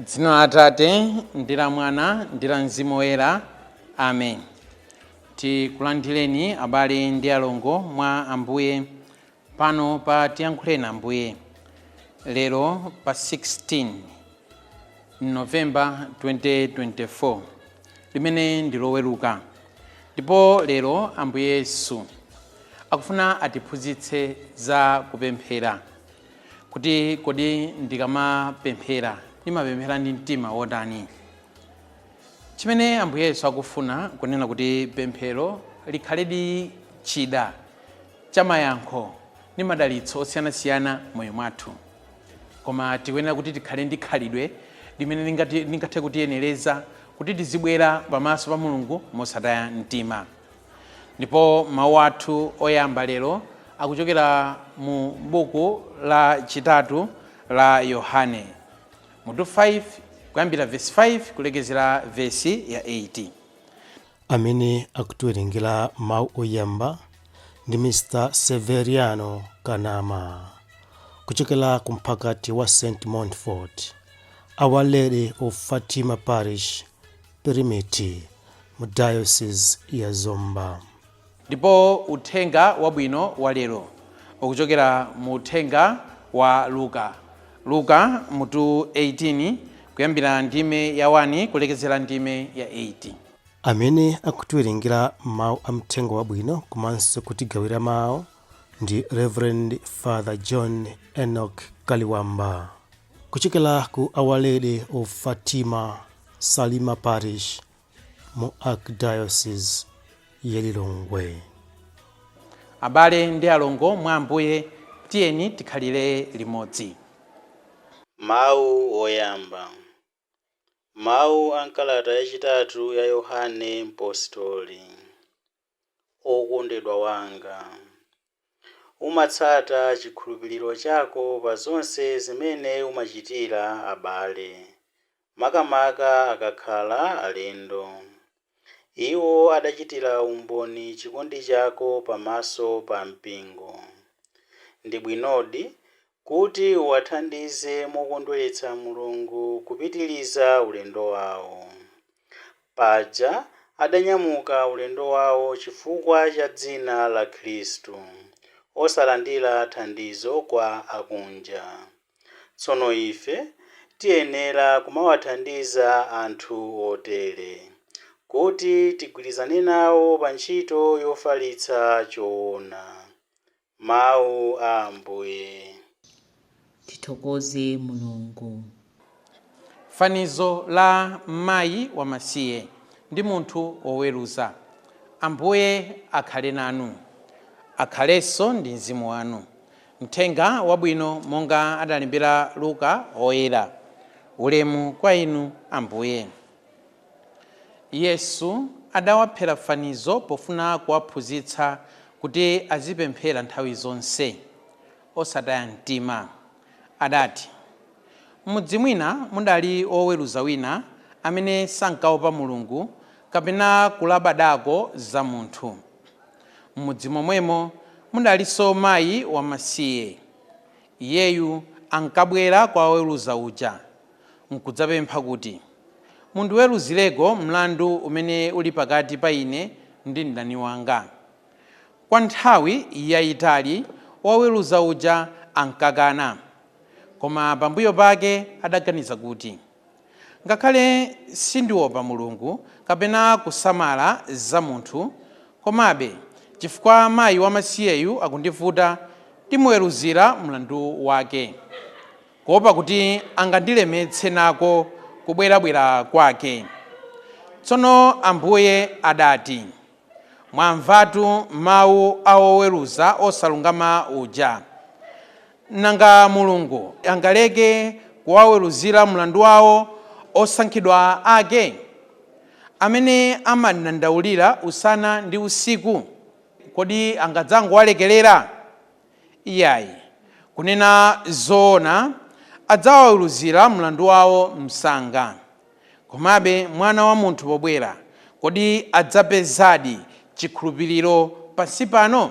Dzina la Atate ndi la Mwana ndi la Mzimu Woyera, amen. Tikulandireni abale ndi alongo mwa Ambuye pano pa Tiyankhuleni Ambuye lero pa 16 Novemba 2024, limene ndi Loweruka. Ndipo lero Ambuye Yesu akufuna atiphunzitse za kupemphera, kuti kodi ndikamapemphera ndimapemphera ndi mtima wotani? Chimene Ambuye Yesu akufuna kunena kuti pemphero likhaledi chida cha mayankho ndi madalitso osiyanasiyana moyo mwathu, koma tikuyenera kuti tikhale ndi khalidwe limene lingathe kutiyenereza kuti tizibwera pamaso pa Mulungu mosataya mtima. Ndipo mawu athu oyamba lero akuchokera mu buku la chitatu la Yohane, mutu 5, kuyambira vesi 5 kulekezera vesi ya 8. Amene akutiwerengera mawu oyamba ndi Mr Severiano Kanama, kuchokera ku mphakati wa St Montfort, Our Lady of Fatima Parish, Pirimiti, mu Diocese ya Zomba. Ndipo uthenga wabwino wa lero ukuchokera mu uthenga wa Luka, Luka mutu 18, kuyambira ndime ya 1 kulekezera ndime ya 8. Amene akutiwerengera mawu a mthenga wabwino komanso kutigawira mawu ndi Reverend Father John Enoch Kaliwamba, kuchokera ku Our Lady of Fatima Salima Parish mu Archdiocese ya Lilongwe. Abale ndi alongo mwa Ambuye, tiyeni tikhalire limodzi. Mawu oyamba. Mawu a nkalata yachitatu ya Yohane Mpostoli. Okondedwa wanga, umatsata chikhulupiriro chako pa zonse zimene umachitira abale, makamaka akakhala alendo. Iwo adachitira umboni chikondi chako pamaso pa mpingo. Ndi bwinodi kuti uwathandize mokondweretsa Mulungu kupitiriza ulendo wawo. Paja adanyamuka ulendo wawo chifukwa cha dzina la Khristu, osalandira thandizo kwa akunja. Tsono ife tiyenera kumawathandiza anthu otere, kuti tigwirizane nawo pa ntchito yofalitsa choona. Mawu a Ambuye. Tithokoze Mulungu. Fanizo la mayi wamasiye ndi munthu woweruza. Ambuye akhale nanu. Akhalenso ndi mzimu wanu. Mthenga wabwino monga adalembera Luka Oyera. Ulemu kwa inu, Ambuye. Yesu adawaphera fanizo pofuna kuwaphunzitsa kuti azipemphera nthawi zonse osataya mtima. Adati, mudzi mwina mudali woweruza wina amene sankaopa Mulungu kapena kulabadako za munthu. M'mudzi momwemo mudalinso mayi wamasiye. Iyeyu ankabwera kwa woweruza uja nkudzapempha kuti, "Mundiweruzireko mlandu umene uli pakati pa ine ndi mdani wanga." Kwa nthawi yayitali woweruza uja ankakana, koma pambuyo pake adaganiza kuti, "Ngakhale sindiopa Mulungu kapena kusamala za munthu, komabe chifukwa mayi wamasiyeyu akundivuta, ndimuweruzira mlandu wake, kuopa kuti angandilemetse nako kubwerabwera kwake." Tsono Ambuye adati, "Mwamvatu mawu a woweruza osalungama uja. Nanga Mulungu angaleke kuwaweruzira mlandu wawo osankhidwa ake, amene amadandaulira usana ndi usiku? Kodi angadzangowalekerera? Iyayi, kunena zoona, adzawaweruzira mlandu wawo msanga. Komabe mwana wa munthu pobwera, kodi adzapezadi chikhulupiriro pansi pano?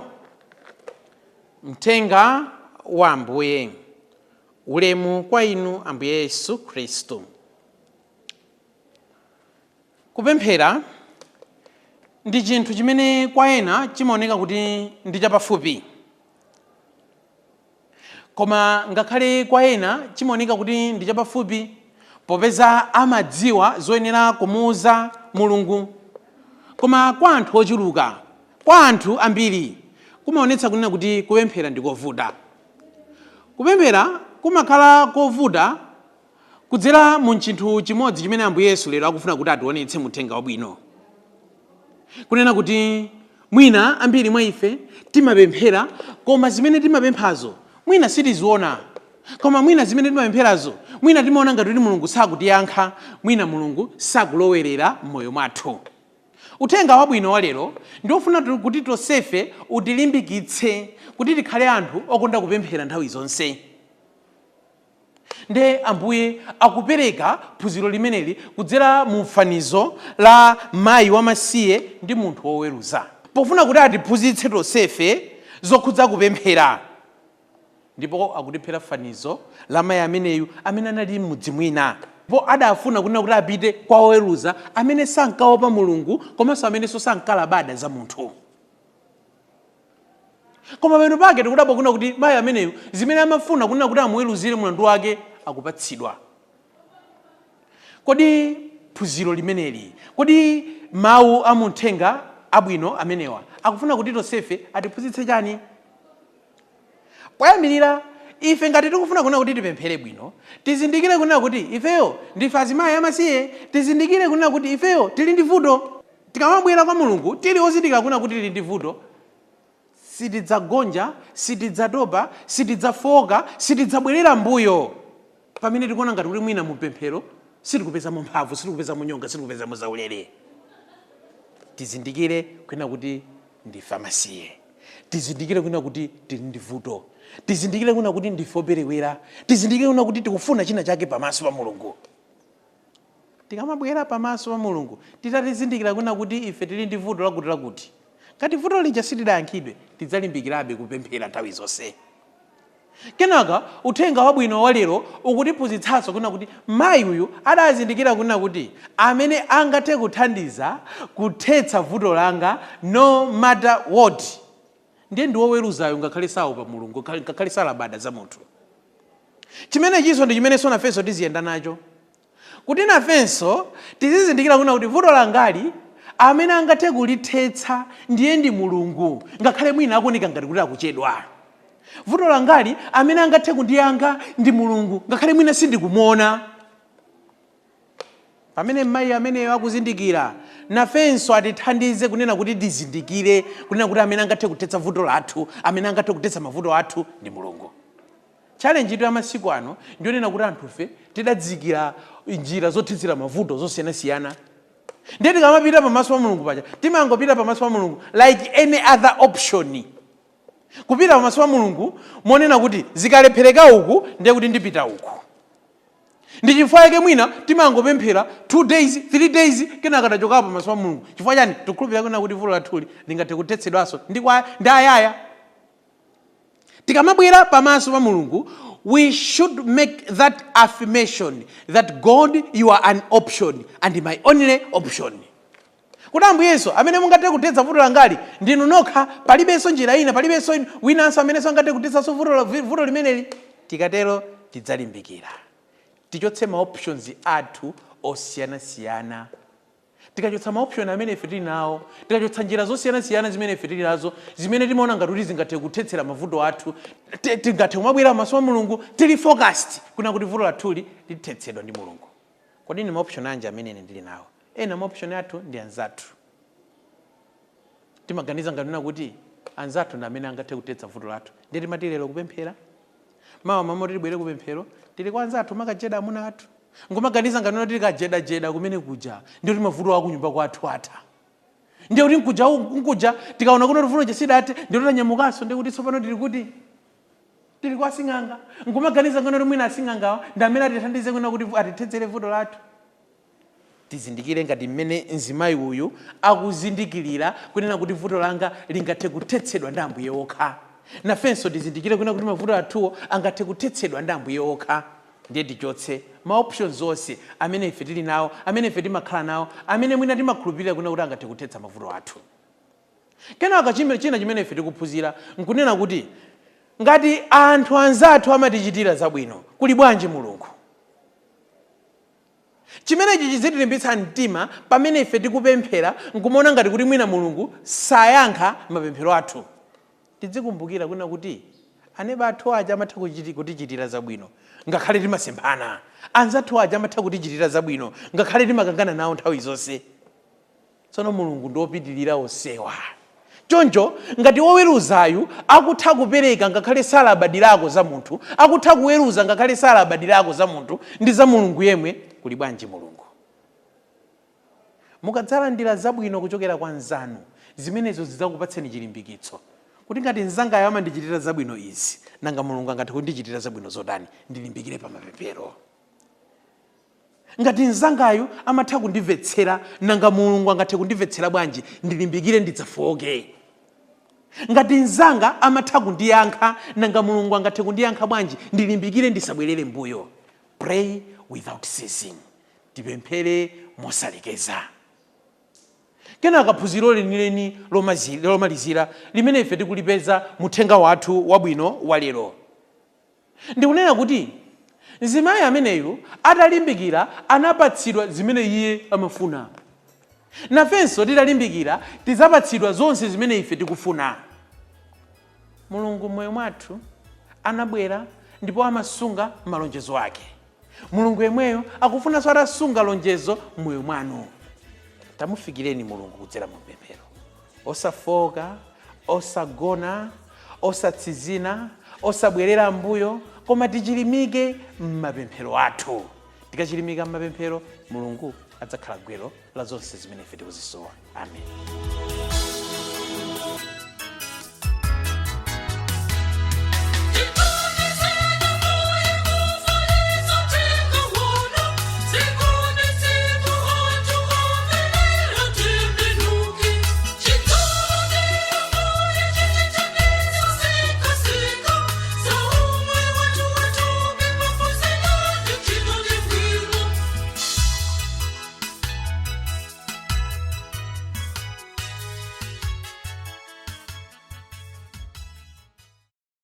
Mthenga wa Ambuye. Ulemu kwa inu, Ambuye Yesu Khristu. Kupemphera ndi chinthu chimene kwa ena chimaoneka kuti ndi chapafupi, koma ngakhale kwa ena chimaoneka kuti ndi chapafupi popeza amadziwa zoyenera kumuuza Mulungu, koma kwa anthu ochuluka, kwa anthu ambiri, kumaonetsa kunena kuti kupemphera ndi kovuta. Kupemphera kumakhala kovuta kudzera mu chinthu chimodzi chimene Ambuye Yesu lero akufuna kuti ationetse muthenga wabwino, kunena kuti mwina ambiri mwa ife timapemphera, koma zimene timapemphazo mwina sitiziona, koma mwina zimene timapempherazo mwina timaona ngati kuti Mulungu sakutiyankha, mwina Mulungu sakulowerera m'moyo mwathu. Uthenga wabwino wa lero ndiofuna kuti tonsefe utilimbikitse kuti tikhale anthu okonda kupemphera nthawi zonse. Nde Ambuye akupereka phunziro limeneli kudzera mu fanizo la mayi wamasiye ndi munthu woweruza, pofuna kuti atiphunzitse tonsefe zokhudza kupemphera. Ndipo akutiphera fanizo la mayi ameneyu amene anali m'mudzi mwina, ndipo adafuna kunena kuti apite kwa woweruza amene sankaopa Mulungu komanso amenenso sankalabada za munthu. Koma pano pake tikudabwa kunena kuti mayi ameneyu zimene amafuna kunena kuti amuweruzire mlandu wake akupatsidwa. Kodi phunziro limeneli, kodi mawu amuthenga abwino amenewa akufuna kuti tonsefe atiphunzitse chani? Poyambirira, ife ngati tikufuna kunena kuti tipemphere bwino, tizindikire kunena kuti ifeyo ndife azimayi amasiye, tizindikire kunena kuti ifeyo tili ndi vuto. Tikamabwera kwa Mulungu tili ozindikira kunena kuti tili ndi vuto, sitidzagonja, sitidzatopa, sitidzafoka, sitidzabwerera mbuyo pamene tikuona ngati kuti mwina mupemphero sitikupezamo mphamvu, sitikupezamo nyonga, sitikupezamo zaulere. Tizindikire kunena kuti ndife amasiye, tizindikire kunena kuti tili ndi vuto, tizindikire kunena kuti ndife operewera, tizindikire kunena kuti tikufuna china chake pamaso pa Mulungu. Tikamabwera pamaso pa Mulungu titatizindikira kunena kuti ife tili ndi vuto lakuti lakuti, ngati vuto lija silidayankhidwe, tidzalimbikirabe kupemphera nthawi zonse. Kenaka uthenga wabwino wa lero ukutiphunzitsanso kunena kuti mayi uyu adazindikira kunena kuti amene angathe kuthandiza kuthetsa vuto langa no matter what ndiye ndi woweruzayo, ngakhale saopa Mulungu, ngakhale salabada za munthu. Chimenechinso ndi chimenenso nafenso tiziyenda nacho, kuti nafenso tizizindikira kunena kuti vuto langali amene angathe kulithetsa ndiye ndi Mulungu, ngakhale mwina akuoneka ngati kuti akuchedwa. Vuto langali amene angathe kundiyankha ndi Mulungu, ngakhale mwina sindikumuona. Pamene mayi ameneyo akuzindikira, nafenso atithandize kunena kuti tizindikire kunena kuti amene angathe kuthetsa vuto lathu, amene angathe kuthetsa mavuto athu ndi Mulungu. Challenge itu ya masiku ano ndionena kuti anthufe tidadzikira njira zothetsera mavuto zosiyanasiyana. Ndiye tikamapita pamaso pa Mulungu paja, timangopita pamaso pa Mulungu like any other option, kupita pamaso pa Mulungu monena kuti zikalephereka uku, ndiye kuti ndipita uku. Ndi chifukwa chake mwina timangopemphera 2 days, 3 days, kenaka tachokapo pamaso pa Mulungu. Chifukwa chani? Tikukhulupirira kunena kuti vuto lathuli lingathe kuthetsedwanso ndi ayaya. Tikamabwera pamaso pa Mulungu, we should make that affirmation that God, you are an option and my only option, kuti Ambuye Yesu, amene mungathe kuthetsa vuto langali ndinu nokha, palibenso njira ina, palibenso winanso amenenso angathe kuthetsanso vuto limeneli. Tikatero tidzalimbikira. Tichotse ma options athu osiyanasiyana. Tikachotsa ma option amene ife tili nawo, tikachotsa njira zosiyanasiyana zimene ife tili nazo, zimene timaona ngati kuti zingathe kuthetsera mavuto athu, tingathe kumabwera pamaso pa Mulungu tili focused kuna kuti vuto lathuli lithetsedwa ndi Mulungu. Kodi ndi ma option anji amene ine ndili nawo? Ena ma option athu ndi anzathu. Timaganiza ngati kuti anzathu ndi amene angathe kuthetsa vuto lathu. Ndiye timati lero kupemphera, mawa mama tibwere kupemphero, tili kwa anzathu makajeda amuna athu, ngomaganiza ngati kuti tikajedajeda kumene kuja ndiye kuti mavuto akunyumba kwathu atha. Ndiye kuti nkuja tikaona kuno vuto sidathe, ndiye kuti tanyamukanso, ndiye kuti tsopano tili kuti tili kwa asing'anga, nkumaganiza ngati kuti mwina asing'angawa ndi amene atithandize kuna kuti atithetsere vuto lathu. Tizindikire ngati mmene mzimayi uyu akuzindikirira kunena kuti vuto langa lingathe kuthetsedwa ndi Ambuye okha. Nafenso tizindikire kunena kuti mavuto athuwo angathe kuthetsedwa ndi Ambuye okha. Ndiye tichotse ma options onse amene ife tili nawo, amene ife timakhala nawo, amene mwina timakhulupirira kunena kuti angathe kuthetsa mavuto athu. Kenaka china chimene ife tikuphunzira nkunena kuti ngati anthu anzathu amatichitira zabwino, kuli bwanji Mulungu? Chimenechi chizitilimbitsa mtima pamene ife tikupemphera nkumaona ngati kuti mwina Mulungu sayankha mapemphero athu. Tidzikumbukira kunena kuti aneba athu aja amatha kutichitira zabwino ngakhale timasemphana, anzathu aja amatha kutichitira zabwino ngakhale timakangana nawo nthawi zonse. Tsono Mulungu ndi wopitirira onsewa. Choncho ngati woweruzayu akutha kupereka ngakhale salabadirako za munthu, akutha kuweruza ngakhale salabadirako za munthu ndi za Mulungu yemwe, kuli bwanji Mulungu? Mukadzalandira zabwino kuchokera kwa nzanu, zimenezo zidzakupatseni chilimbikitso kuti ngati mnzangayo amandichitira zabwino izi, nanga Mulungu angathe kundichitira zabwino zotani? Ndilimbikire pa mapemphero. Ngati mnzangayo amatha kundimvetsera, nanga Mulungu angathe kundimvetsera bwanji? Ndilimbikire, ndidzafowoke. Ngati mnzanga amatha kundiyankha, nanga Mulungu angathe kundiyankha bwanji? Ndilimbikire, ndisabwerere mbuyo. Pray without ceasing, tipemphere mosalekeza. Kenaka phunziro lenileni lomalizira limene ife tikulipeza muthenga wathu wabwino wa lero ndikunena kuti mzimayi ameneyu atalimbikira anapatsidwa zimene iye amafuna. Nafenso titalimbikira tidzapatsidwa zonse zimene ife tikufuna. Mulungu m'moyo mwathu anabwera ndipo amasunga malonjezo ake. Mulungu yemweyo akufunanso atasunga lonjezo m'moyo mwanu. Tamufikireni Mulungu kudzera mu pemphero, osafoka, osagona, osatsinzina, osabwerera mbuyo, koma tichilimike m'mapemphero athu. Tikachilimika m'mapemphero, Mulungu adzakhala gwero la zonse zimene ife tikuzisowa. Amen.